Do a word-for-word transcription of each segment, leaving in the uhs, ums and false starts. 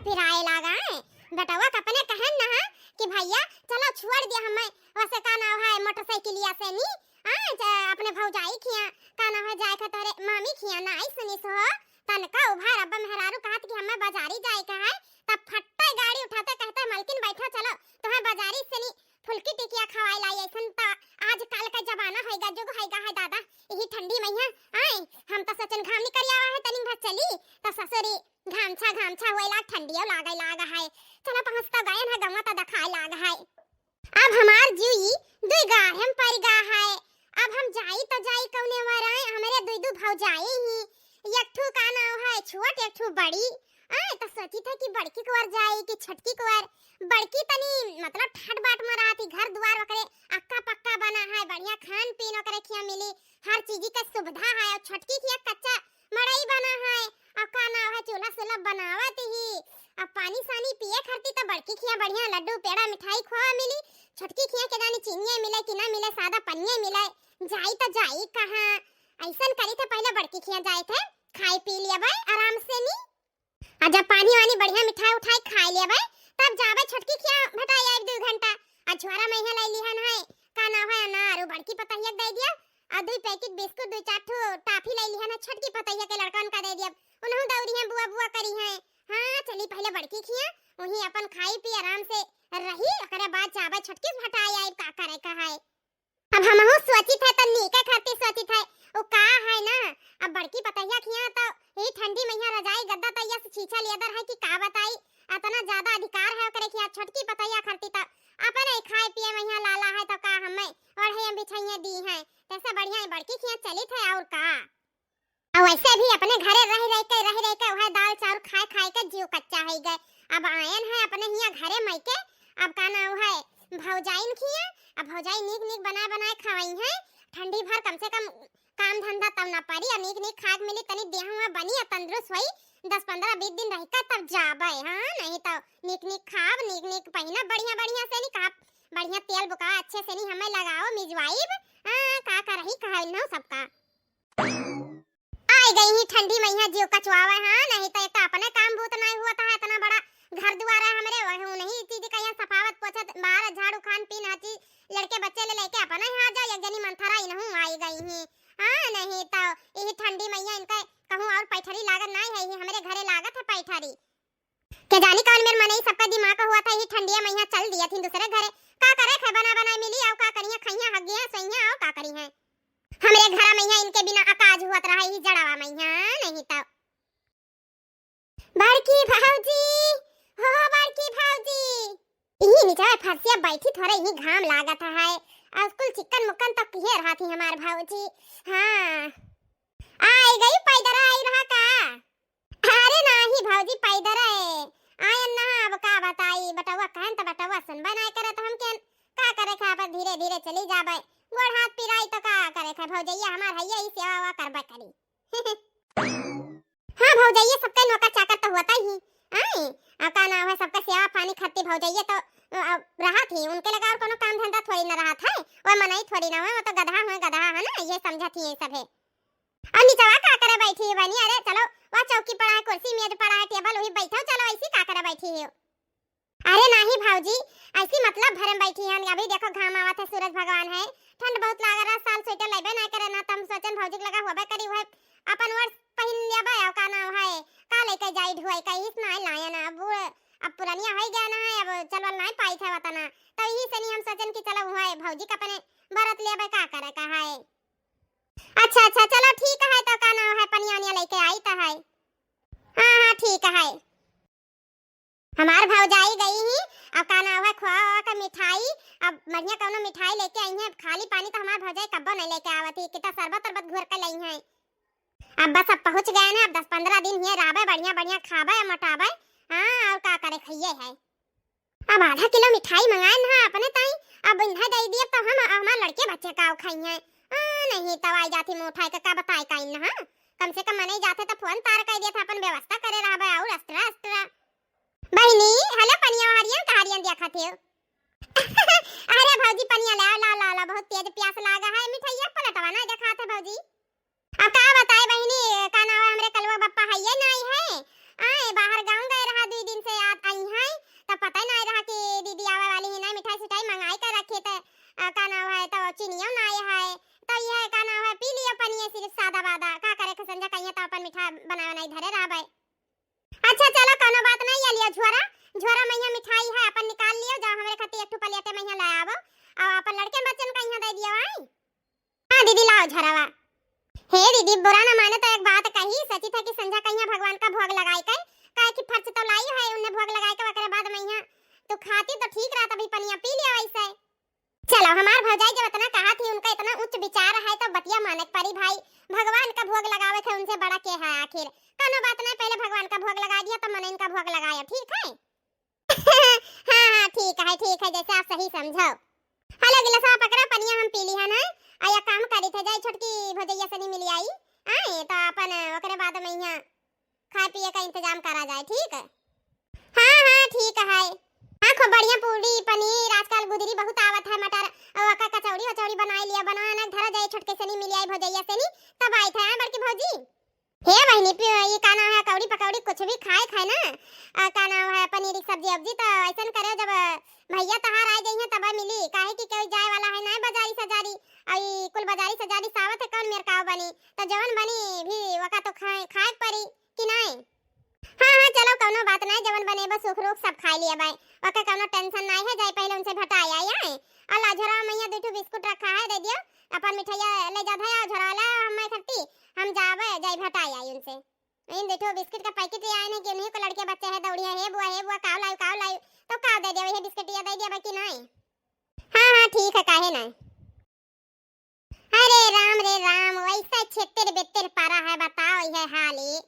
पिराए लागा है। बेटवा के अपने कहन ना है कि भैया चलो छोड़ दिया हमें, वैसे का नाव है मोटरसाइकिलिया से नी, आए, ज-, अपने भौजाई खिया का नाव है जाए का तोरे मामी खिया ना आई सुनी सो। तनका उभार अब्बा मेहरारू कहत कि हमें बाजारी जाए का है, तब फट्टे गाड़ी उठाते कहते मलकिन बैठो चलो तुम्हें बाजारी से नी फुलकी टिकिया खवाई लाई। ऐसन त आजकल का जमाना होइगा, जुग होइगा है दादा। यही ठंडी मइहाँ आए, हम त सोचन घाम निकल आवा है तनी भर चली, त ससुरी घामछा घामछा होए लाग, ठंडियो लागे लाग है। चला पहुँच त गए है, गवा त देखाए लाग है। अब हमार जुई दुई गाढ़े में पड़ गा है। अब हम जाई त जाई कौने वराए, हमरे दुई दु भौजाई ही, एक ठू का नाव है छोट, एक ठू बड़ी। आए त सोची थे कि बड़की कुंवर जाई कि छोटकी कुंवर। बड़की तनी मतलब ठट बाट में रहती, घर दुआर ओकरे अक्का पक्का बना है, बढ़िया खान पीन ओकरे खिया मिली, हर चीज के सुविधा है। और छोटकी खिया कच्चा मड़ई बना है, और का नाव है चूल्हा सुल्हा बनावत ही, अब पानी सानी पिए खरती त बड़की खिया बढ़िया लड्डू पेड़ा मिठाई खोआ मिली, छोटकी खिया के जानी चीनिया मिले कि ना मिले, सादा पनिया मिले, जाई त जाई कहाँ। ऐसन करी थे पहले बड़की खिया जाए थे, खाई पी लिया भाई आराम से नी। आ जब पानी वानी बढ़िया मिठाई उठाई खाई लेबै, तब जाबै छोटकी खिया भेटाई आइब दुइ घंटा। आ झोरा में इहाँ लइ लिहन है, का नाव है अनार, उ बड़की पतहिया के दइ दिया। आ दुइ पैकेट बिस्कुट, दुइ चार ठो टाफी लइ लिहन है, छोटकी पतहिया के लड़कन का दइ दिया। उनहु दौड़ी हैं, बुआ बुआ करी हैं। हाँ, चली पहले बड़की खिया, वहीं अपन खाई पी आराम से रही, ओकरे बाद जाबै छोटकी भेटाई आइब, का करे का है। अब हमहू सोचित है त नीके खातिर सोचित है। उ का है ना, अब बड़की पतैया खिया त यही ठंडी मइहाँ रजाई गद्दा तैया से छीछा लियदर है कि का बताई, अतना ज्यादा अधिकार है ओकरे खिया। छोटकी पतैया खरती त अपने खाए पिए मइहाँ लाला है, त का हमें ओढ़े बिछैया दी है, तैसे बढ़िया है बड़की खिया चलित है और का। और वैसे भी अपने घरे रह रह के, रह रह के वह दाल चाउर खाए खाए के जीव कच्चा है गए। अब आयन है अपने हिया घरे मायके, अब का नाव है भौजाइन खिया, अब भौजाई नीक नीक बनाए बनाए खवाई है। ठंडी भर कम से कम काम धंधा तब ना पड़ी, और नीक नीक खाए के मिली, तनी देह हुआ बनी और तंदुरुस्त होई। दस पन्द्रह बीस दिन रह के तब जाबे, हाँ, नहीं तो नीक नीक खाब, नीक नीक पहिनब, बढ़िया बढ़िया से नहीं कहा, बढ़िया तेल बुका अच्छे से नहीं हमें लगाओ, मिजवाइब, हाँ, का करही कहा इन्हों सबका। आइ गई ही ठंडी मइहाँ जीव कचवावे, हाँ, नहीं त एक त अपने काम भूत नाहीं हुआ था, इतना बड़ा घर दुआर है हमरे, वह नहीं चीज का यहाँ सफावत पोछत, बाहर झाड़ू खान पीन हर चीज, लड़के बच्चे ले लेके अपने यहाँ जाओ, एक जनी मंथरा इनहू आइ गई ही, हाँ, नहीं त यही ठंडी मइहाँ इनका कहूँ और पैठरी लागत नाहीं है, यही हमरे घरे लागत है पैठरी। के जानी कौन मेर मनई सबका दिमाग हुआ था, यही ठंडिया मइहाँ चल दिया थी दूसरे घरे। का करे खे बना बनाए मिली, आओ का करिया, खइया, हगिया, सइया, आओ का करी है। हमरे घरा मइहाँ इनके बिना अकाज हुआ रहा, यही जड़ावा मइहाँ नहीं तो। बड़की भौजी, हो बड़की भौजी। यही निचवा फरसिया बैठी थोड़ा यही घाम लागत है। और कुल चिकन मुक्कन तक किहे रहा थी हमार भौजी। हाँ। आइ गई पैदर आइ रहा का? अरे नाही भौजी, पैदर है। आयन ना, अब का बताई, बटौआ कहन त बटौआ सुनबे नाही करे, त हम केन का करे खा, पर धीरे धीरे चली जाबे। गोड़ हाथ पिराई त का करे खा, भौजैया हमार हइये, ई सेवा वा करबे करी। हाँ भौजैया, सबके नौकर चाकर त होता ही। आई, अब का नाम है, सबका सेवा पानी खाती भौजैया तो, अ, रहत ही, उनके लगा और कोनो काम धंधा थोड़ी ना रहत है। वो मनई थोड़ी ना हुए, वो तो गधा हुए, गधा है ना, ये समझत ही ये सब है। और निचवा का करे बैठी है बनी? अरे चलो, वह चौकी पड़ा है, कुर्सी मेज पड़ा है, टेबल वही बैठो, चलो ऐसी का करे बैठी है? अरे नाही भौजी, ऐसी मतलब भरे में बैठी है, अभी देखो घाम आवत है, सूरज भगवान है, ठंड बहुत लाग रहा, साल स्वेटर लेबे ना करे ना, तम सोचन भौजी के लगा होबे करी, वह अपन वर्ष पहिन लेबे, और का नाम है, का लेके जाई ढुआई, कहीं से ना लाया ना, अब वो, अब पुरानिया हो गया ना है, अब चलवल नहीं पाई थे वतना, तो यही से नहीं हम सोचन कि चलो वह भौजी का अपने बरत लेबे, का करे का है। अच्छा, अच्छा, चलो ठीक है, तो का नाम है, पनिया वनिया लेके आई तो है। हाँ, हाँ, ठीक है। हमार भौजाई गई ही, अब का नाम है, खोआ ओआ के मिठाई, अब बढ़िया कौनो मिठाई लेके आई है। अब खाली पानी तो हमार भौजाई कब्बो नहीं लेके आवत ही, कितना शरबत उरबत घोर के लाई है। अब बस, अब पहुँच गए ना, अब दस पन्द्रह दिन हिये रहबे, बढ़िया बढ़िया खाबे, मोटाबे। हाँ, और का करे, खाइए है। अब आधा किलो मिठाई मंगाए ना अपने ताई, अब इन्हें दे दिए तो हम, हमार लड़के बच्चे का खाई हैं। आ, नहीं तो आई जाती मुँह उठाए के का बताए का इन्हें, हाँ? कम से कम मने जाते तो फोन तार कर दिया था, अपन व्यवस्था करे रहबे और अस्त्रा अस्त्रा। बहिनी, हेलो पनिया हरियन का हरियन देखा थे? अरे भौजी पनिया ले, ला, ला, ला, बहुत तेज प्यास लागा है, मिठाइया पलटवा ना देखा थे भौजी। अब का बताए बहिनी, का नाम है, हमरे कलुआ बप्पा हइये नाई है। आए, बाहर गाँव गए रहा दुई दिन से, बनाए बनाई धरे रहबे। अच्छा चलो, कौनो बात नहीं, ये लियो झोरा, झोरा में यहाँ मिठाई है, अपन निकाल लियो, जाओ हमरे खातिर एक ठो प्लेटे में यहाँ ले आवो, और अपन लड़के बच्चन का यहाँ दे दियो, आई। हाँ दीदी, लाओ झोरावा। हे दीदी, बुरा ना माने तो एक बात कही, सोची था कि संझा कहिया भगवान का भोग लगाए के, काहे कि फर्च तो लाई है, उन्हें भोग लगाए के, ओकरे बाद में यहाँ तू खाती तो ठीक रहत, अभी पनिया पी लिया वैसे। चलो, हमार भौजाई जब इतना कहा थी, उनका इतना उच्च विचार है, तो बतिया माने के परी भाई। भगवान का भोग लगावे थे, उनसे बड़ा के है आखिर? कौनो बात नहीं, पहले भगवान का भोग लगा दिया, तो मन इनका भोग लगाया, ठीक है? हाँ, हाँ, ठीक है, ठीक है, जैसे आप सही समझो। हेलो, गिलासा पकड़ा, पनिया हम पी लिया ना। आ, या काम करी थे, जाई छोटकी भौजैया सनी मिली आई, आए, तो अपन ओकरे बाद में यहाँ खाए पिए का इंतजाम करा जाए, ठीक है? हाँ, हाँ, ठीक है। हाँ, खूब बढ़िया पूड़ी, पनीर, आजकल गुदरी बहुत आवत है, मटर, और ओका कचौड़ी वचौड़ी बनाए लिया, बनवा ना, धरा जाए, छोटके सनी मिली आई, भौजैया सनी, तब आई थे, हाँ, बड़की भौजी। हे बहिनी, पि-, ये का नाम है, कौड़ी पकौड़ी कुछ भी खाए खाए ना, आ, का नाम है, पनीर की सब्जी अब्जी, तो ऐसन करे, जब भैया तहार आ जाइए तब मिली, काहे कि कोई जाए वाला है ना बाजारी सजारी, और ई कुल बाजारी सजारी सावत है, कौन मेर काव बनी, तो जवन बनी भी वका तो खाए, खाए के परी कि नहीं? हाँ, हाँ, चलो, कौनो बात नहीं, जवन बने बस सुख रोग सब खाए लिया बाय, वका कौनो tension नहीं है, जाए पहले उनसे भटाए आई आए। अल्लाह, झोरा में यहाँ दो ठो बिस्कुट रखा है, दे दियो, अपन मिठाइया ले जात है, और झोरा ला हम खट्टी, हम जावे, जाए भटाए आई उनसे। इन दो ठो बिस्किट का पैकेट ले आए नहीं कि उन्हीं को लड़के बच्चे हैं, दौड़िया, "हे बुआ, हे बुआ, काव लायु, काव लायु?" तो काव दे दिया, वही बिस्किट या दे दिया, बाकी नहीं। हाँ, हाँ, ठीक है, काहे नहीं। अरे राम रे राम, वैसा छेत्तर बेत्तर परा है, बताओ यह हाल ही।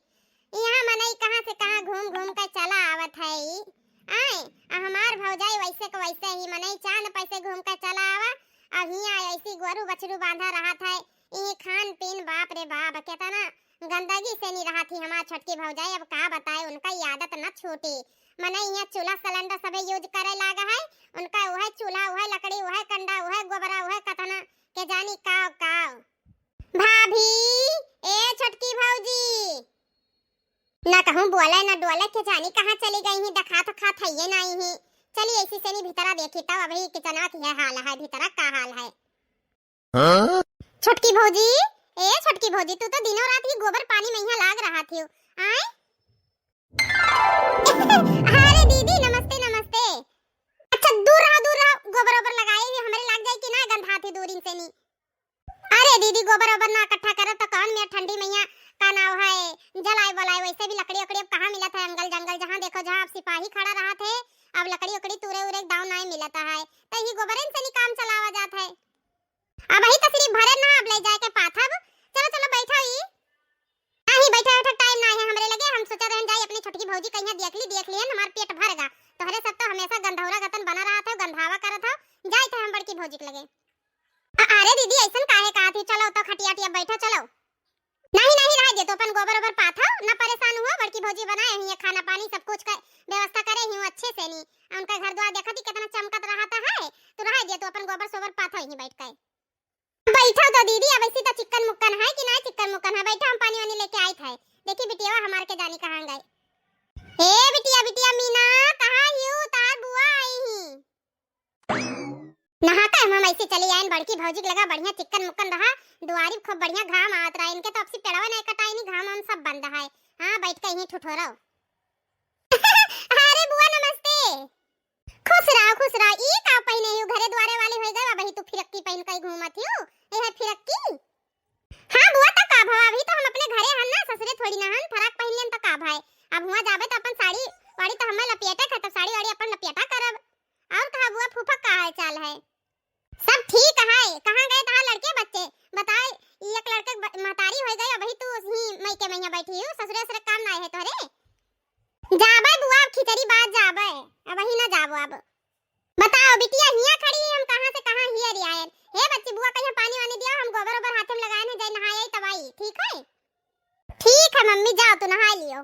यहाँ मनई कहाँ से कहाँ घूम घूम के चला आवत है ई। आए, आ हमार भौजाई वैसे के वैसे ही मनई चांद पैसे घूम के चला आवा, और हियाँ ऐसी गोरू बछरू बांधा रहत है। ई खान पीन, बाप रे बाप, केतना गंदगी से नहीं रहत ही हमार छोटकी भौजाई। अब का बताए, उनका ई आदत न छूटी। मनई यहाँ चूल्हा सिलेंडर सभे use करे लाग है, उनका उहे चूल्हा, उहे लकड़ी, उहे कंडा, उहे गोबरा, उहे कतना के जानी काव काव। भाभी, ए छोटकी भौजी। ना कहूँ बोले ना डोले, के जानी कहाँ चली गई ही, देखा तो खात है ये नहीं ही। चली ऐसी से नहीं भीतरा देखी, तब अभी किचनवा की है हाल है, भीतरा का हाल है। हाँ? छोटकी भौजी, ए छोटकी भौजी, तू तो दिनों रात ही गोबर पानी में यहाँ लाग रहा थी, आए? अरे दीदी, नमस्ते, नमस्ते। अच्छा, दूर रहा, दूर रहा, गोबर ओबर लगाए ही हमरे लाग जाए कि ना, गंधा थी दूर इनसे नी। अरे दीदी, गोबर ओबर ना इकट्ठा करत तो कौन मेर ठंडी मैया का नाव है, जलाए बलाए, वैसे भी लकड़ी उकड़ी अब कहाँ मिलत है, अंगल जंगल जहाँ देखो, जहाँ अब सिपाही खड़ा रहत है, अब लकड़ी उकड़ी तूरे उरे दाव नाय मिलत है, तो ही गोबरन से नी काम चलावा जात है। अब ही तो सिर्फ भरे ना, अब ले जाए के पाथब। चलो, चलो, बैठो ई। नहीं, बैठे, बैठे टाइम ना है हमरे लगे। हम सोचा रहन जाई अपनी छोटकी भौजी कहिया देख ली, देख लियन, हमार पेट भर गा। तोहरे सब तो हमेशा गंधौरा गतन बना रहत हो, गंधावा करत हो। जाई थे हम बड़की भौजी के लगे। अ-, अरे दीदी, ऐसन काहे कहा थी? चलो तो खटिया टिया बैठो, चलो। नहीं, नहीं, रह दे, तो अपन गोबर ओबर पाथो, ना परेशान हुआ, बड़की भौजी बनाए हुई है खाना पानी, सब कुछ का व्यवस्था करे ही हूँ अच्छे से नी। उनका घर द्वार देखा थी कितना चमकत रहता है, तो रह दे, तो अपन गोबर सोबर पाथो ही बैठ के। बैठो तो दीदी, अब ऐसी तो चिक्कन मुक्कन है कि ना चिक्कन मुक्कन है, बैठो, हम पानी वानी लेके आई थे। देखी बिटिया हमार के जानी कहाँ गए। हे बिटिया, बिटिया मीना, कहाँ हियो? तार बुआ आई ही। नहा के हम ऐसे चली आयन बड़की भौजी के लगा, बढ़िया चिक्कन मुक्कन रहा, दुआरी खूब बढ़िया घाम आवत रहा, इनके तो अब से पेड़वा नहीं कटाई, नहीं घाम हम सब बंद है। हाँ, बैठ के यहीं ठुठोरो। अरे बुआ नमस्ते। खुश रहो, खुश रहो। ई का पहिने हियो, घरे द्वारे वाली होई गई, अबही तू फिरक्की पहिन के घूमत हियो। ए है फिरक्की? हाँ बुआ, तो का भवा, अभी तो हम अपने घरे हन ना, ससुरे थोड़ी ना हन, फराक पहिन लेन तो का भाई। अब हुआ जाबे तो अपन साड़ी वाड़ी तो हमें लपेटे के, तो साड़ी वाड़ी अपन लपेटा करब। और कहा बुआ, फूफा का हाल चाल है? सब ठीक है। कहाँ गए तहार लड़के बच्चे? बताए, ई एक लड़के ब-, महतारी हो गए, अबही तू ही मई के मैया बैठी हो, ससुरे ससुरे काम ना है तोहरे। जाबे बुआ, अब खिचड़ी बाद जाबे, अबही ना जाबो अब। बताओ बिटिया, हिया खड़ी है, हम कहाँ से कहाँ हिया रे आयन। हे बच्ची, बुआ कहिया पानी वानी दिया, हम गोबर ओबर हाथे में लगाए हैं, जाए नहाए आई तब आई, ठीक है? ठीक है मम्मी, जाओ तू नहा लियो।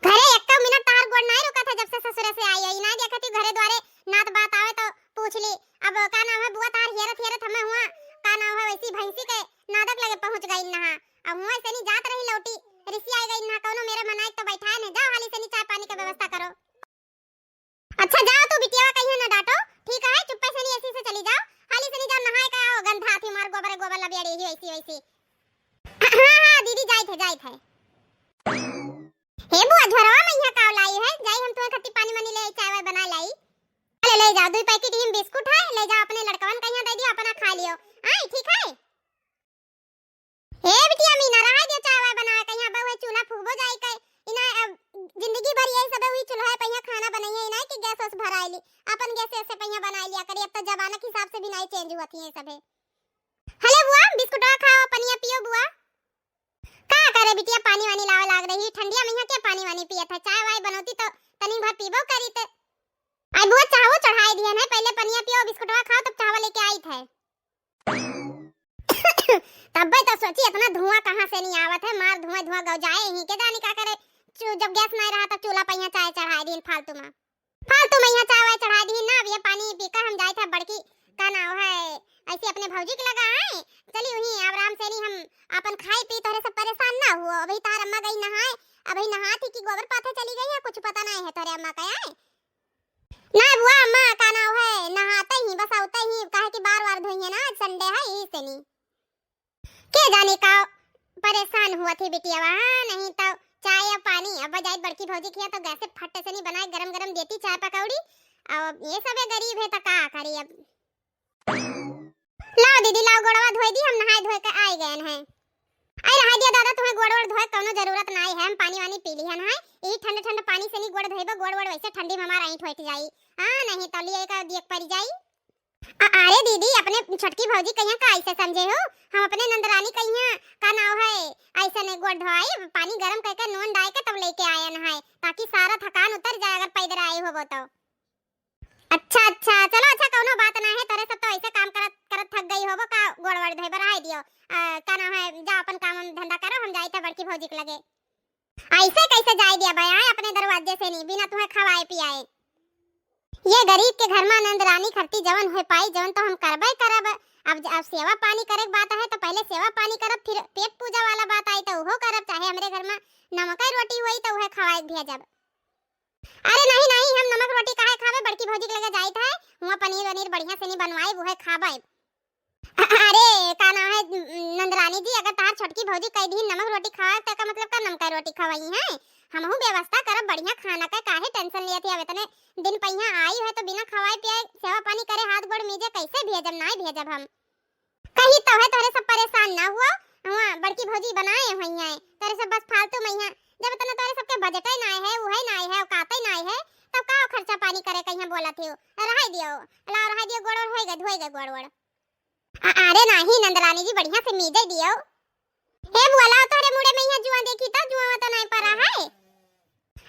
घरे एक्को मिनट तहार गोड़ नाय रुका था जब से ससुरे से आई है, ना देखा थी घरे द्वारे नात बात आवे तो पूछ ली। अब का नाम है बुआ तहार हेरत हेरत हमें हुआ, का नाम है वैसी भैंसी के नादक लगे पहुँच गई नहा। अब हुआ से नहीं जात रही लौटी, रिसी आई गई नहा, कौनो मेरे मनाई तो बैठाए नहीं, जाओ हाली से नहीं चाय पानी का व्यवस्था करो। अच्छा जाओ तू बिटिया कहियो ना डांटो, ठीक है? चुप्पे से नहीं ऐसी से चली जाओ, हाली से नहीं जाओ नहाए का आओ, गंधा थी मार गोबर गोबर लबिया रही ऐसी वैसी। हाँ, हाँ, दीदी जाइत है, जाइत है। दुई पैकेट ही बिस्कुट है, ले जा अपने लड़कवन कहिया दे दियो, अपना खा लियो। आई, ठीक है? ए बिटिया मीना, रहा दियो चाय वाय बनाए, कहिया अब वही चूल्हा फूकबो जाई के। इना अब जिंदगी भर यही सबे वही चूल्हा पे यहाँ खाना बनाई है, इना कि गैस वैस भराई ली, अपन गैस से पे यहाँ बनाई लिया करी। अब तो जमाना के हिसाब से भी नहीं चेंज हुआ थी ये सबे। हले बुआ, बिस्कुटवा खाओ, पनिया पियो बुआ। का करे बिटिया, पानी वानी लावे लाग रही, ठंडिया में यहाँ के पानी वानी पियत है, चाय वाय बनौती तो तनी भर पीबो करी ते। आई बुआ, चाहो चढ़ाई दिया है, पहले पनिया पियो, बिस्कुटवा खाओ, तब चाहवा लेके आई थे। तब्बे तो सोची, इतना धुआं कहाँ से नहीं आवत है, मार धुआं धुआं गौ जाए, यहीं के जानी का करे। चू-, जब गैस नहीं रहा, तब चूल्हा पे यहाँ चाय चढ़ाई दिन फालतू में। फालतू में यहाँ चाय वाय चढ़ा दी ना। अब ये पानी पीकर हम जाए थे बड़की, का नाव है, ऐसे अपने भौजी के लगा आए। चली वहीं आराम से नहीं, हम अपन खाई पी, तोहरे सब परेशान ना हुओ। अभी तार अम्मा गई नहाए, अभी नहा थी कि गोबर पाथे चली गई है, कुछ पता नहीं है तोहरे अम्मा का आए। ना बुआ, अम्मा का नाव है, नहाते ही बस आवते ही, काहे कि बार बार धोई है ना, आज संडे है, यही से नहीं। के जाने का परेशान हुआ थी बिटिया वहाँ, नहीं तो चाय या पानी अब जाए बड़की भौजी किया तो गैस से फट से नहीं बनाए, गरम गरम देती चाय पकौड़ी। अब ये सबे गरीब है तो का करी अब। लाओ दीदी, लाओ गोड़वा धोई दी, हम नहाए धोए के आए गए हैं। आई रहा दिया दादा, तुम्हें गोड़ वोड़ धोए कौनो जरूरत नहीं है, हम पानी वानी पी ली है नहाए। यही ठंडे ठंडे पानी से नहीं गोड़ धोएबो, गोड़ वोड़ वैसे ठंडी में हमारा ईंट होट जाई। हाँ, नहीं तो लिए का दियक पड़ जाई। अ-, अरे दीदी, अपने छोटकी भौजी कहिया का ऐसे समझे हो? हम अपने नंदरानी कहिया का नाव है, ऐसे नहीं गोड़ धोआई, पानी गरम करके नून डाल के तब लेके आयन है, ताकि सारा थकान उतर जाए अगर पैदल आए होबो तो। अच्छा, अच्छा, चलो अच्छा, कौनो बात ना है, तोरे सब तो ऐसे काम करत करत थक गई होबो का, गोड़ वोड़ धोए बर आए दियो। अ, का नाव है, जा अपन काम धंधा करो, हम जाई थे बड़की भौजी के लगे। ऐसे कैसे जाए दिया बे, आए अपने दरवाजे से नहीं, बिना तुम्हें खवाए पियाए। ये गरीब के घर में नंद रानी खरती जवन होए पाई, जवन तो हम करबे करब। अब ज-, अब सेवा पानी करे के बात है तो पहले सेवा पानी करब, फिर पेट पूजा वाला बात आई तो उहो करब, चाहे हमरे घर में नमक रोटी हुई तो उहे खवाए के भेजब। अरे नहीं, नहीं, हम नमक रोटी काहे खाबे, बड़की भौजी के लगे जाइत है, हुआं पनीर वनीर बढ़िया से नहीं बनवाए, उहे खाबे। अरे, का नाम है, नंदरानी जी, अगर तहार छोटकी भौजी कह दी नमक रोटी खवाए, तो का मतलब का नमक रोटी खवाई है? हमहू व्यवस्था करब बढ़िया खाना का, काहे tension लेत है? अब इतने दिन पहिया आई है, तो बिना खवाए पियाए, सेवा पानी करे, हाथ गोड़ मीजे, कैसे भेजब? नाई भेजब हम। कही तो है, तोहरे सब परेशान ना हुआ, हुआ बड़की भौजी बनाए हुई हैं, तोहरे सब बस फालतू में हैं। जब इतना तोहरे सबके बजटे नाई है, उहे नाई है, औकाते नाई है, तब का खर्चा पानी करे कहीं बोलत हो? रहाई दियो, लाओ रहाई दियो, गोड़ वोड़ होई गए, धोई गए गोड़ वोड़। अ-, अरे नाही नंदरानी जी, बढ़िया से मीजे दियो। हे बुआ, लाओ तोहरे मुड़े में यहाँ जुआ देखी तो, जुआ तो नहीं पड़ा है।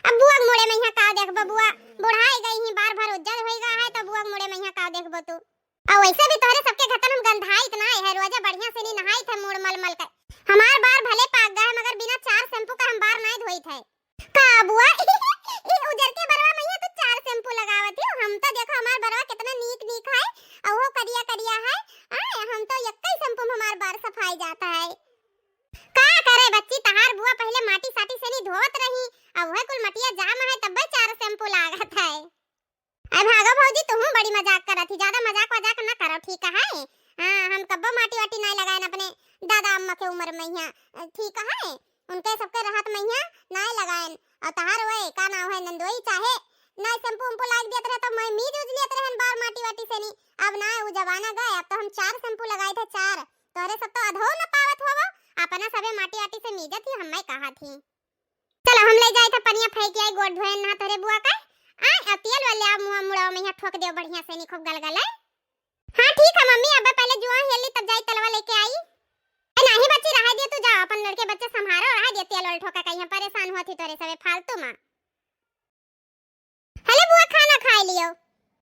अब बुआ के मुड़े में यहाँ का देखबो बुआ, बुढ़ाई गई ही, बार भर उज्जर होई गया है, तो बुआ के मुड़े में यहाँ का देखबो तू। और वैसे भी तोहरे सबके घतन हम गंधाइत नाई है, रोजे बढ़िया से नहीं नहाइत है, मूड़ मल मल के। हमार बार भले पाक गए, मगर बिना चार shampoo का हम बार नहीं धोइत है। का बुआ? ई उजर के बरवा में तू चार shampoo लगावत हो? हम तो देखो हमार बरवा कितना नीक नीक है, और वो करिया करिया है। आए, हम तो यक्कई shampoo में हमार बार सफाई जाता है। का करे बच्ची, तहार बुआ पहले माटी साटी से नहीं धोवत रही, अब वह कुल मटिया जाम है, तब चार shampoo लागत है। अरे भागो भौजी, तुहूँ बड़ी मजाक करत ही, ज्यादा मजाक वजाक ना करो, ठीक है? हाँ, हम कब्बो माटी वाटी नाय लगाएन अपने दादा अम्मा के उम्र में यहाँ, ठीक है? उनके सबके रहत में यहाँ नाय लगाएन। और तहार ओए, का नाम है, नंदोई, चाहे नाय shampoo उम्पू लाग दियत रहे तो मैं मीज उज लियत रहन बार माटी वाटी से नहीं। अब नाय, वो जमाना गए, अब तो हम चार shampoo लगाए थे, चार। तोहरे सब तो अधो न पावत होवो, अपना सबे माटी वाटी से मीजत ही, हम्मे कहा थी। चलो, हम ले जाए थे पनिया फेंक आई, गोड़ धोए ना तोरे बुआ का। आए, अब तेल वाले आ मुआ मुड़ाओ में यहाँ ठोक दियो बढ़िया से, नहीं खूब गलगल है। हाँ, ठीक है मम्मी, अब पहले जुआ हेल ली, तब जाई तेलवा लेके आई। ए, नहीं बच्ची, रहा दियो, तू जाओ, अपन लड़के बच्चे संभारो, रहा दियो, तेल वाल ठोका का यहाँ परेशान हुआ थी तोरे सबे फालतू में। हले बुआ, खाना खाए लियो।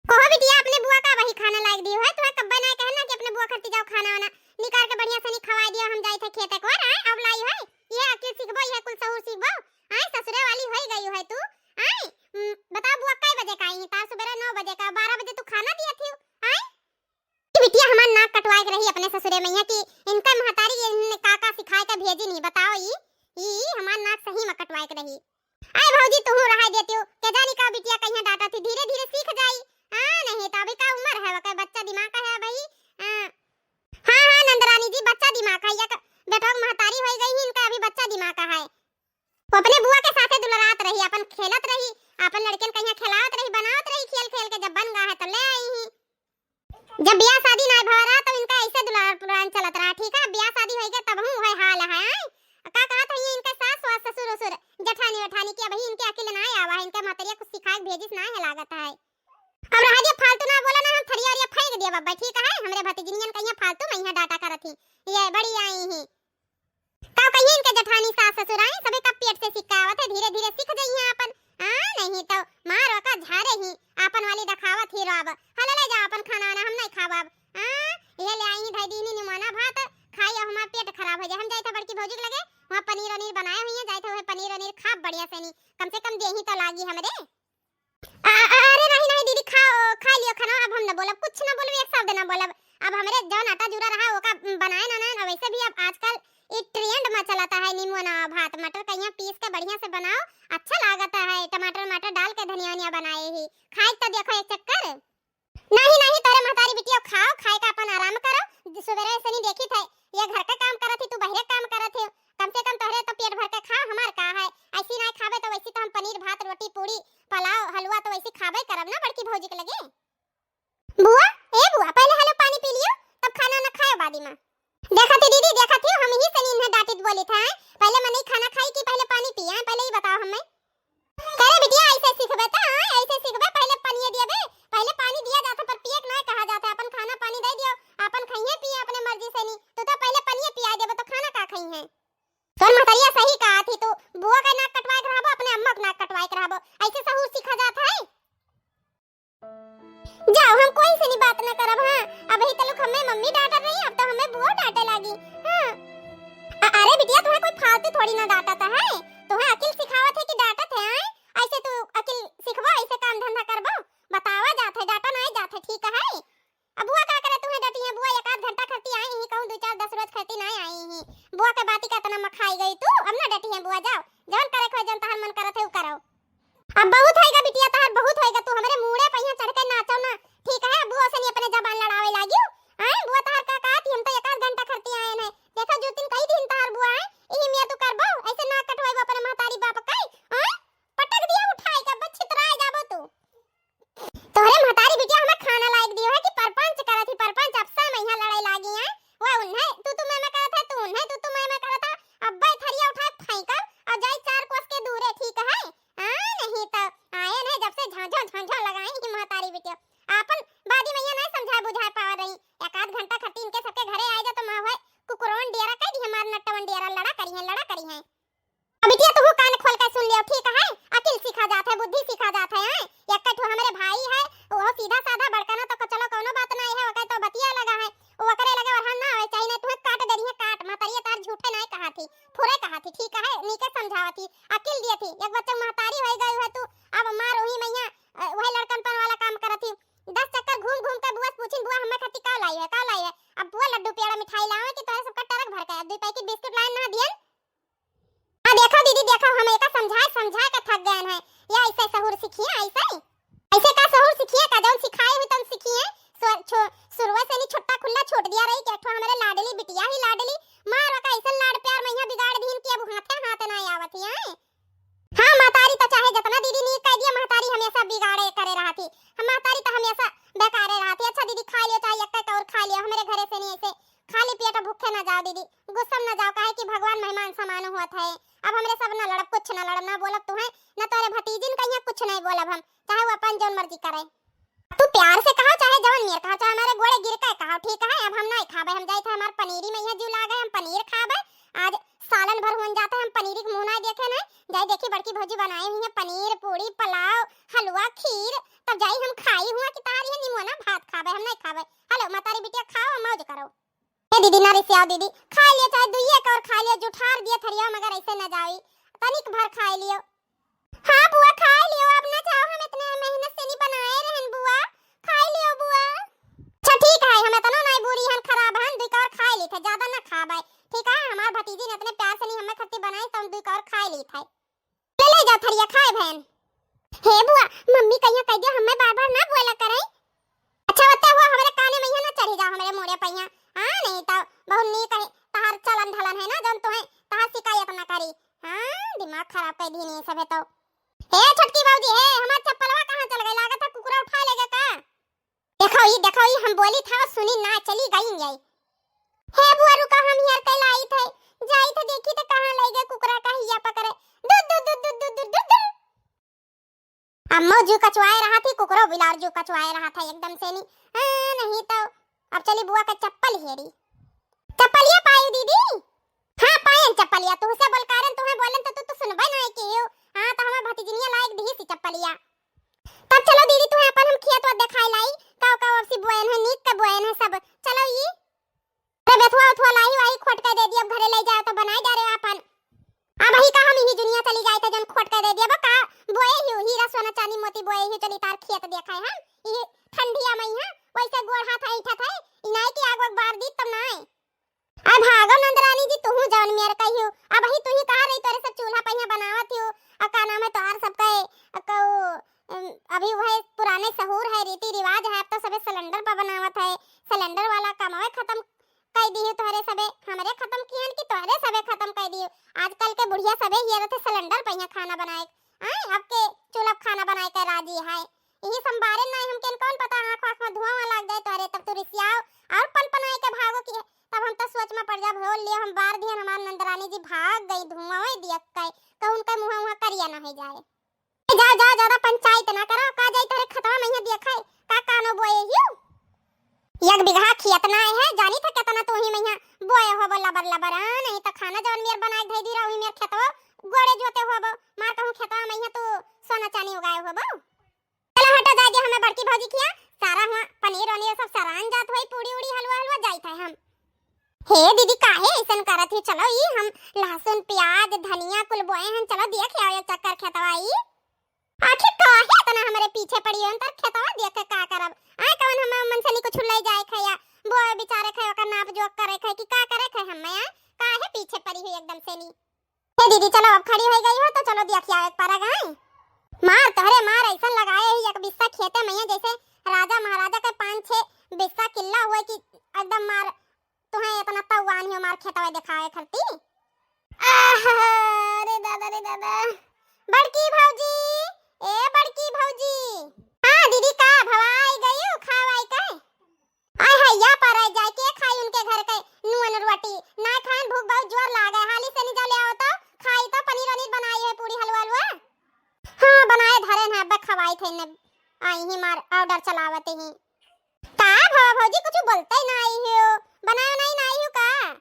कहो बिटिया, अपने बुआ का वही खाना लायक दियो है, तुम्हें कब्बे ना कहना कि अपने बुआ खरती जाओ खाना वाना निकाल के बढ़िया से नहीं खवाए दियो, हम जाए थे खेते को, आए, अब लाई है, ये अकिल सीखबो, ये कुल सहूर सीखबो, आए, ससुरे वाली होई गई है तू, आए, उम, बताओ बुआ कै बजे का आई है, तार सुबेरे नौ बजे का, बारह बजे तू खाना दिया थी, आए? कि बिटिया हमार नाक कटवाए के रही अपने ससुरे में, यहाँ कि इनका महतारी ये इनने का का सिखाए का भेजी नहीं, बताओ, ई, ई हमार नाक सही में कटवाए के रही। आए भौजी, तुहू रहाई देतियो, के जानी का बिटिया कहिया डांटा थी, धीरे धीरे सीख जाई। हाँ, नहीं तो अभी का उम्र है, वकर बच्चा दिमाग का है भाई। हाँ, हाँ, हाँ, नंदरानी जी, बच्चा दिमाग का, या क-, बेटवा के महतारी होई गई ही, इनका अभी बच्चा दिमाग का है। वो अपने बुआ के साथे दुलरात रही, अपन खेलत रही, अपन लड़कन कहिया खिलावत रही, बनावत रही, खेल खेल के जब बन गा है तो ले आई ही। जब बियाह शादी नाय भवा रहा तब इनका ऐसे दुलार पुरान चलत रहा, ठीक है? बियाह शादी होई गए तब हूँ वही हाल है, आय? का कहत है ये इनके सास वास, ससुर उसुर, जेठानी वेठानी की अबही इनके अकिल नाय आवा है, इनके महतरिया कुछ सिखाए के भेजिस नाय है लागत है। अब रहा दिया, फालतू ना बोला ना, हम थरिया अरिया फेंक दिया बब्बा, ठीक है? हमरे भतीजनियन कहिया फालतू में यहाँ डाटा करत ही, ये बड़ी आई ही। का कहिए इनके जेठानी सास ससुर आई, सभी का पेट से सीख के आवत है, धीरे धीरे सीख जाई हैं आपन। हाँ, नहीं तो मार ओका झारे ही, आपन वाली दिखावत ही रोब। हला ले जाओ आपन खाना वाना, हम नहीं खाब अब। हाँ, ये ले आई ही धई दीनी निमोना भात, खाई अब हमार पेट खराब हो जाए। हम जाए थे बड़की भौजी के लगे, वहाँ पनीर वनीर बनाए हुई हैं, जाए थे वही पनीर वनीर खाब बढ़िया से नी, कम से कम देही तो लागी हमरे। आ, आ, अरे नहीं, नहीं दीदी, खाओ, खा लियो खाना, अब हम न बोलब, कुछ न बोलब, एक शब्द न बोलब। अब हमरे जौन आटा जूरा रहा, ओका बनाए ना, ना, ना, वैसे भी अब आजकल ई trend में चलता है, नींबू ना भात, मटर कहिया पीस के बढ़िया से बनाओ, अच्छा लागता है, टमाटर वमाटर डाल के धनिया वनिया बनाए ही, खाए तो देखो एक चक्कर। नहीं, नहीं, तोरे महतारी बिटिया खाओ, खाए का अपन आराम करो। सुबेरे से नहीं देखी थे, ये घर का काम करत ही, तू बहरे काम करत ही, कम से कम तोहरे तो पेट भर के खाओ, हमार का है? ऐसी ना खाबे तो वैसी तो हम पनीर, भात, रोटी, पूड़ी, पुलाव, हलवा तो वैसी खाबे करब ना बड़की भौजी के लगे। बुआ, ए बुआ, पहले हलो पानी पी लियो, तब खाना ना खायो बादी में। देखा थी दीदी, देखा थी, हम ही से नहीं इन्हें डांटित बोली था, हैं? पहले मने खाना खाई कि पहले पानी पिए, हैं? पहले ही बताओ हमें। करे बिटिया, ऐसे सीखबे त, हाँ, ऐसे सीखबे, पहले पानी दिया बे, पहले पानी दिया जाता पर पिए के ना कहा जाता, अपन खाना पानी दे दियो, अपन खाइए पिए अपने मर्जी से नहीं, तू तो पहले पानी पिया देबे तो खाना का खाई है? तोर महतरिया सही कहा थी, तू बुआ का नाक कटवाए के रहबो, अपने अम्मा के नाक कटवाए के रहबो, ऐसे सहूर सीखा जाता है। जाओ, हम कोई से नहीं बात ना करब, हाँ, अबही तलुक हमें मम्मी डांटत रही, अब तो हमें बुआ डांटे लागी, हाँ। अ-, अरे बिटिया, तुम्हें कोई फालतू थोड़ी ना डांटत है, तुम्हें अकिल सिखावत है कि डांटत है, आए? ऐसे तू अकिल सिखबो, ऐसे काम धंधा करबो, बतावा जात है, डांटा नहीं जात है, ठीक है? अब बुआ का करे तुम्हें डटी है, बुआ एक आध घंटा खरती आई ही, कहूँ दो चार दस रोज खरती नहीं आई ही, बुआ के बाती का इतना मखाई गई तू, अब ना डटी है बुआ, जाओ, जौन करे खोए, जौन तहार मन करत है, उ करो। अब बहुत होएगा बिटिया तहार, बहुत होएगा, तू हमरे मूड़े पहिया चढ़ के नाचो ना, ठीक है? बुआ से नहीं अपने जबान लड़ावे लागियो, आए? बुआ तहार का कहत ही, हम तो एक आध घंटा खरती आए हैं, देखो जू दिन कई दिन तहार बुआ है, इही मिया तू करबो, ऐसे ना कटवाइबो अपने महतारी बाप का, आए? पटक दिया उठाए के, बस छितराए जाबो तू। तोहरे महतारी बिटिया हमें खाना लायक दियो है कि परपंच करत ही, परपंच अफसर में यहाँ लड़ाई लागी है। वो उन्हें तू तू मैं मैं करत है, तू उन्हें तू तू मैं मैं करत है। अब्बे थरिया उठाए फेंकब और जाई चार कोस के दूरे, ठीक है? आ, नहीं तो आए नहीं जब से झांझो झांझो लगाई ही महतारी बिटिया। आपन बादी मैया नहीं समझाए बुझाए पावा रही। एक आध घंटा खत्ती इनके सबके घरे आए जा तो माँ हुए कुकुरवन डियरा कह दी हमार नट्टवन डियरा लड़ा करी है, लड़ा करी है। अब बिटिया, तू कान खोल के सुन लियो, ठीक है? अकिल सीखा जात है, बुद्धि सीखा जात है, हैं? एक ठो हमरे भाई है, वो सीधा साधा बड़का ना, तो चलो कौनो बात नहीं है, ओके तो बतिया लगा है, वो ओकरे लगे ओरहन ना आवे चाहिए, नहीं तुम्हें काट दे रही है, काट, महतरिया तार झूठे नहीं कहा थी, फुरे कहा थी, ठीक है? नीके समझावा थी, अकिल दिया थी, एक बच्चा महतारी हो गई है तू, अब मार वही मैया, अ, वही लड़कनपन वाला काम करत थी, दस चक्कर घूम घूम के बुआ से पूछिन, "बुआ, हमें खाती का लाई है, का लाई है?" अब बुआ लड्डू पेड़ा मिठाई लावे कि तोहरे सबका ट्रक भर के, अब दो पैकेट बिस्कुट लाए ना दियन। हाँ, देखो दीदी, देखो, हम एका समझाए, समझाए के थक गए हैं। या ऐसे सहूर सीखिए, ऐसे? ऐसे का सहूर सीखिए, का जौन सिखाए हुई तौन सीखिए? सो-, छो-, शुरुए से नहीं छुट्टा खुल्ला छोड़ दिया रही कि एक ठो हमरे लाडली बिटिया ही लाडली, मार का ऐसा लाड प्यार में यहाँ बिगाड़ दीन कि अब हाथे हाथ ना आवत ही, हैं? हाँ, महतारी तो चाहे जितना दीदी नीक कह दिया, महतारी हमेशा बिगाड़े करे रहती। हम महतारी तो हमेशा बेकारे रहती। अच्छा दीदी, खा लियो, चाहे एक और खा लियो, हमरे घरे से नहीं ऐसे खाली पेट भूखे ना जाओ दीदी, गुस्सा में ना जाओ, काहे कि भगवान मेहमान समान होत है। अब हमरे सब ना लड़ब, कुछ ना लड़ब, ना बोलब तुम्हें, ना तोरे भतीजिन कहिया कुछ नहीं बोलब हम, चाहे वो अपन जौन मर्जी करे। तू प्यार से कहा, चाहे जवन मेर कहा, चाहे हमारे गोड़े गिर के कहा, ठीक है? अब हम नहीं खाबे, हम जाए थे, हमार पनीरी में यह जीव लागे, हम पनीर खाबे। आज सालन भर होन जाता है, हम पनीरी के मुंह नहीं देखे नहीं। जाए देखी, बड़की भौजी बनाए हुई है पनीर, पूड़ी, पुलाव, हलवा, खीर, तब जाई हम खाई हुआ कि तारी है निमोना भात खाबे, हम नहीं खाबे। हेलो, महतारी बिटिया, खाओ, मौज करो। ए दीदी, ना रिसियाओ दीदी, खा लियो, चाहे दुइये कौर खा लियो, जुठार दिए थरिया, मगर ऐसे न जाई, तनिक भर खा लियो। हाँ बुआ, खा लियो, अब ना चाहो, हम इतने मेहनत से नहीं बनाए रहन बुआ, खा लियो बुआ। अच्छा ठीक है, हम इतना नहीं बुरी हन, खराब हन, दुई कौर खा ली थे, ज्यादा ना खाबे, ठीक है? हमार भतीजी ने इतने प्यार से नहीं हमें खत्ती बनाई, तो हम दुई कौर खा ली थे। ले, ले जाओ थरिया, खाए भैन। हे बुआ, मम्मी कहिया कह दिया, हमें बार बार ना बोला करे। अच्छा होता हुआ हमारे काने में यहाँ ना चढ़ी जाओ, हमारे मोड़े पैया। हाँ, नहीं तो बहुत नीक है, तहार चलन ढलन है ना, जौन तुम्हें तहार शिकायत ना करी। हाँ, दिमाग खराब कर दी नहीं सब है तो। हे छोटकी बाबूजी, हे हमार चप्पलवा कहाँ चल गई? लागत है कुकुरा उठा ई देखो, ई हम बोली था, सुनी ना, चली गई ये। हे बुआ, रुका, हम हियर कल आई थे, जाई थे, देखी थे कहाँ लइ गए कुकरा का हिया पकड़े। दुर, दुर, दुर, दुर, दुर, दुर, दुर, दुर। अम्मो जू कचवाए रहा थी, कुकरो बिलार जू कचवाए रहा था एकदम से नी। हाँ, नहीं तो अब चली बुआ का चप्पल हेरी। चप्पलिया पाई दीदी? हाँ, पायन चप्पलिया, तुहसे बोल कारण, तुम्हें बोलन तो तू तो सुनबे नहीं की हो। हाँ, तो हमें भतीजनिया लायक दी सी चप्पलिया। तब चलो दीदी, तुम्हें अपन हम खेत वत देखाई लाई, काव काव अब सी बोयन है, नीक का बोयन है सब। चलो ई। अरे बेथुआ उथुआ लाही वाही खोट के दे दिया, अब घरे ले जाओ तो बनाए जा रहे अपन। अब ही का हम इही जुनिया चली जाए थे, जन खोट के दे दिया, बा का बोए ही, हीरा सोना चांदी मोती बोए ही, चली तार खेत देखाए हम। इही ठंडिया में यहाँ वैसे गोड़ हाथ ऐठत है, इनाई की आग वग बार दी तब ना आए। अब भागो नंदरानी जी, तुहू जवन मेर कहियो, अब ही तुही कहा रही तोरे सब चूल्हा पहिया बनावत हो, और का नाम है तोहार सबका, अ, कऊ, अम, अभी वह पुराने सहूर है, रीति रिवाज है, अब तो सबे सिलेंडर पर बनावत है, सिलेंडर वाला कमावे खत्म कई दियो तोहरे सबे, हमरे खत्म किहन कि तोहरे सबे खत्म कई दियो। आजकल के बुढ़िया सबे हियरत है सिलेंडर पहिया खाना बनाए। आए, अब के चूल्हा खाना बनाए के राजी है। यही संबारे ना हम केन कौन पता आँख आँख में धुआं लाग जाए तोहरे, तब तू रिसियाओ और पनपनाए के भागो कि तब हम तो सोच में पड़ जाब, हो लियो हम बार दिहन हमार नंदरानी जी भाग गई धुआं दियक के, कहूँ उनके मुँह वहाँ करिया ना हो जाए। जा, जा, ज्यादा पंचायत ना करो, का जाई तोरे खतवा में ही देखाई, का कानो बोए हियो? एक बीघा खेत ना है, जानी था कितना तू ही में बोए होबो लबर लबर, हाँ, नहीं तो खाना जवन मेर बनाए धई दी रहो, मेर खेतवा गोड़े जोते होबो, मार कहूँ खेतवा में ही तू सोना चानी उगाए होबो। चलो हटो, जा जे हमें बड़की भौजी खिया, सारा हुआ पनीर वनीर सब सरान जात होई, पूड़ी उड़ी हलवा हलवा जाई था हम। हे दीदी, काहे ऐसन करत ही? चलो, ई हम लहसुन, प्याज, धनिया कुल बोए हन, चलो देख आओ एक चक्कर खेतवा ई। आखिर काहे इतना हमरे पीछे पड़ी हन, तर खेतवा देख के का करब? आए कवन हम मन से नी कुछ ले जाए खे या बोए बिचारे खे, ओकर नाप जोख करे खे कि का करे खे हमें, आए काहे पीछे पड़ी हुई एकदम से नी? हे दीदी, चलो अब खड़ी हो गई हो तो चलो देख आओ एक परग आए। मार तोहरे मार ऐसन लगाए ही एक बिस्सा खेते में जैसे राजा महाराजा के पाँच छह बिस्सा किला हुए कि एकदम मार तुहें इतना तौआन ही मार खेतवा देखावे खरती। आह, रे दादा, रे दादा। बड़की भौजी, ए बड़की भौजी। हाँ दीदी, का भवाई गई खावाई के? आय हाय, या पर जाए के खाई उनके घर के नुअन रोटी। ना खान, भूख बहुत जोर लागे। हाली से नहीं जा ले आओ तो खाई तो पनीर वनीर बनाई है, पूड़ी हलवा हलवा। हाँ, बनाए धरे हैं, अब खवाई थे ने। आई ही मार order चलावत ही। का भवा भौजी, कुछ बोलते ही ना आई हो, बनाए नहीं ना आई हो का?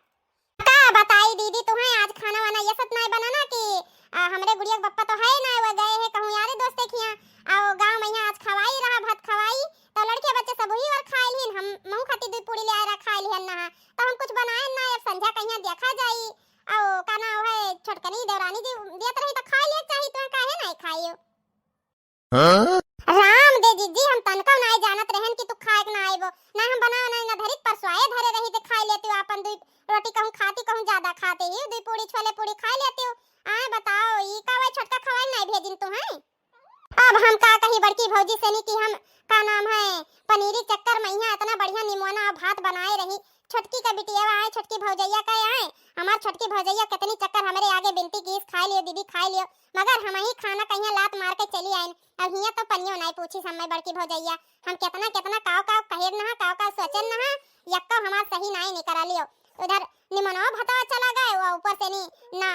का बताई दीदी तुम्हें, आज खाना वाना ये सब नाय बना ना कि, आ, हमरे गुड़िया के पप्पा तो है ना, वो गए हैं कहूँ यारे दोस्ते खिया, आ, वो गाँव में यहाँ आज खवाई रहा, भात खवाई, तो लड़के बच्चे सब वही और खाए लिहन, हम महू खाती दू पूड़ी ले आए रहा, खाए लिहन ना, तो हम कुछ बनाए ना, अब संझा कहिया देखा जाई, आ, वो का नाम है, छोटकनी देवरानी जी दियत रही तो खाए लिए चाहिए, तो काहे नहीं खाइयो? हाँ? राम दे जिज्जी, हम तनको नाय जानत रहन कि तू खाए के ना आइबो। ना हम बनावे ना, ना धरी, परसवाए धरे रही ते खाए लेती हो आपन दुई रोटी, कहूँ खाती, कहूँ ज्यादा खाती ही, दुई पूड़ी छोले पूड़ी खाए लेती हो। आए बताओ, ई का वही छोटका खवाए नाय भेजिन तू हैं? अब हम का कही बड़की भौजी से नी कि हम का नाम है, पनीरी चक्कर में यहाँ इतना बढ़िया निमोना भात बनाए रही, छोटकी का बिटिया आए, छोटकी भौजैया का आए, हमार छोटकी भौजैया कितनी चक्कर हमरे आगे बिनती कीस, "खाए लियो दीदी, खाए लियो," मगर हम ही खाना कहिया लात मार के चली आइन। अब हियाँ तो पनियो नाय पूछी समय बड़की भौजैया, हम कितना कितना काव काव कहेन नहा, काव काव सोचेन नहा, यक्को हमार सही नाय निकरा लियो। उधर निमनो भतवा चला गए, वो ऊपर से नी ना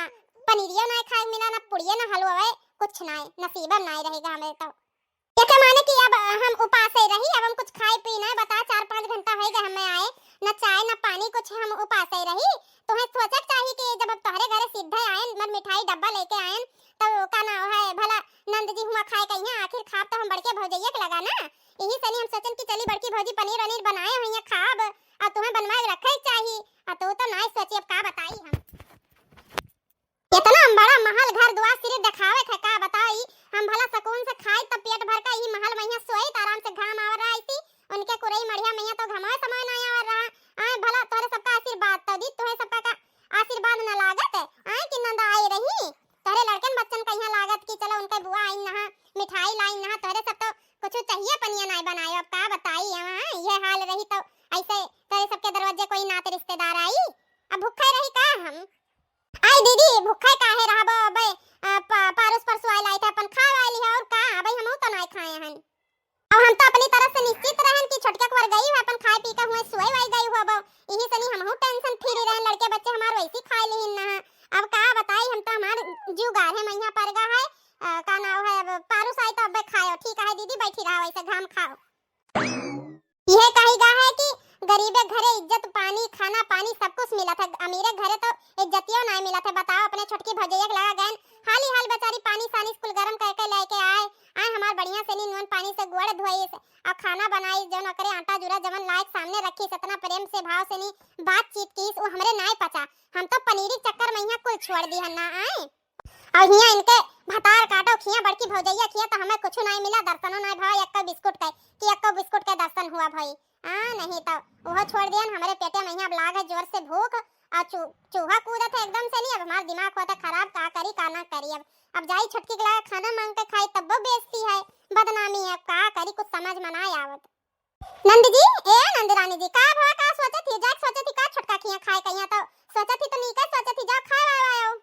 पनीरियो नाय खाए मिला, ना पुड़ियो, ना हलवा, कुछ नाय, नसीबन नाय रहेगा हमरे तो। एके माने कि अब हम उपासे रही, अब हम कुछ खाए पी नाय, बता, चार पाँच घंटा होइगा हमें आए, न चाय न पानी कुछ, हम उपासे रही। तोहे सोचे के चाही कि जब हम तोहरे घरे सीधे आएन, मर मिठाई डब्बा लेके आएन, तो का नाव है भला नंद जी हुआ खाए कहिया, आखिर खाब तो हम बड़के भौजैया के लगा ना। यही से नी हम सोचन कि चली बड़की भौजी पनीर वनीर बनाए हुई खाब, और तुम्हें बनवाए रखे के चाही, और तू तो नाय सोची, अब का बताई हम। इतना बड़ा महल घर दुआर सिर्फ देखावे थे, का बताई हम भला सुकून से खाई तब पेट भर का यही महल में यहाँ सोई त आराम से घाम आवर रहा ऐसी उनके कुरई मढ़िया में यहाँ तो घमाए समय ना आवर रहा। आए भला तोहरे सबका आशीर्वाद तो दी, तोहरे सबका का आशीर्वाद न लागत आए कि नंद आई रही तोहरे लड़कन बच्चन का यहाँ लागत कि चलो उनके बुआ आई नहा मिठाई लाई नहा तोहरे सब तो कुछ चाहिए पनिया नाय बनायो। अब का बताई हम, आए ये हाल रही तो ऐसे तोहरे सबके दरवाजे कोई नाते रिश्तेदार आई, अब भूखे रही का हम? आई दीदी, भूखे काहे रहबो? अबे, अ, प-, पारुस परसु आइल आई थे, अपन खाए वाली है, और का? अबे हमहू तो नाय खाए हन। अब हम तो अपनी तरफ से निश्चित रहन कि छोटका को घरे इज्जत पानी, खाना पानी सब कुछ मिलत है, अमीरे घरे तो इज्जतियो नाहीं मिलत है। बताओ, अपने छोटकी भौजैया के लगा गएन, हाली हाल बेचारी पानी सानी कुल गरम करके लेके आए, आए हमार बढ़िया से नी नून पानी से गोड़ धोइस और खाना बनाइस, जौन ओकरे आटा जूरा जवन लाइक सामने रखिस, इतना प्रेम से भाव से नी बातचीत कीस, वो हमरे नाहीं पचा। हम तो पनीरी के चक्कर में यहाँ कुल छोड़ दिहन ना आए। और हियाँ इनके भतार काटो खियाँ बड़की भौजैया खियाँ तो हमें कुछ नाहीं मिला, दर्शनो नाहीं भवा, एक्को बिस्कुट के, कि एक्को बिस्कुट के दर्शन हुआ भाई। आ, नहीं तो वो छोड़ दियन, हमरे पेटे में यहाँ अब लाग है जोर से भूख, और चू-, चूहा कूदत है एकदम से नी, अब हमार दिमाग होता खराब, का करी का ना करी। अब, अब जाई छोटकी के लगा खाना मांग के खाई, तब्बो बेइज्जती है, बदनामी है, अब का करी, कुछ समझ में ना आवत। नंद जी, ए नंद रानी जी, का भवा, का सोचत ही, जाके सोचत ही का छोटका खियाँ खाए कहियाँ, तो सोचत ही तो नीके सोचत ही, जाओ खाए वाए आओ।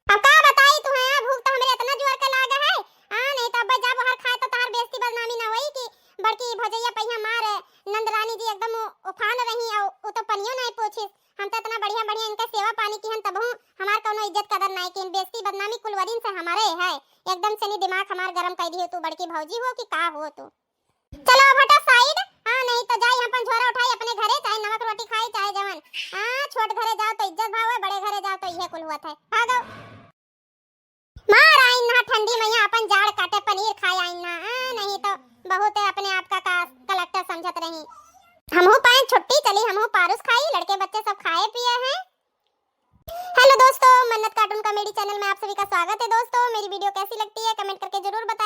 अब का बताई तुहें, भूख तो हमरे इतना जोर के लागे है। आ, नहीं तो अब जब बाहर खाए तो तहार बेइज्जती बदनामी ना होई कि बड़की भौजैया पहिया मार। नंद रानी जी एकदम उ-, उफान रही और उ तो पनियो नहीं पूछिस। हम तो इतना बढ़िया बढ़िया इनका सेवा पानी किहन, तबहू हमार कौनो इज्जत कदर नहीं किहन, बेइज्जती बदनामी कुलवरिन से हमारे है। एकदम से नी दिमाग हमार गरम कर दियो तू, बड़की भौजी हो कि का हो तू। चलो अब हटा साइड, हाँ, नहीं तो जाई अपन झोरा उठाई अपने घरे, चाहे नमक रोटी खाई, चाहे जवन। हाँ, छोट घरे जाओ तो इज्जत भाव है, बड़े घरे जाओ तो इहे कुल हुआ था। भागो। मार आइन ना ठंडी मैया अपन जाड़ काटे पनीर खाए आइन ना, हाँ, नहीं तो बहुत है अपने आप का, का कलेक्टर समझत रही। हमहू पाए छुट्टी, चली हमहू पारुस खाई, लड़के बच्चे सब खाए पिए हैं। हेलो दोस्तों, मन्नत कार्टून कॉमेडी चैनल में आप सभी का स्वागत है। दोस्तों, मेरी वीडियो कैसी लगती है कमेंट करके जरूर बताएं।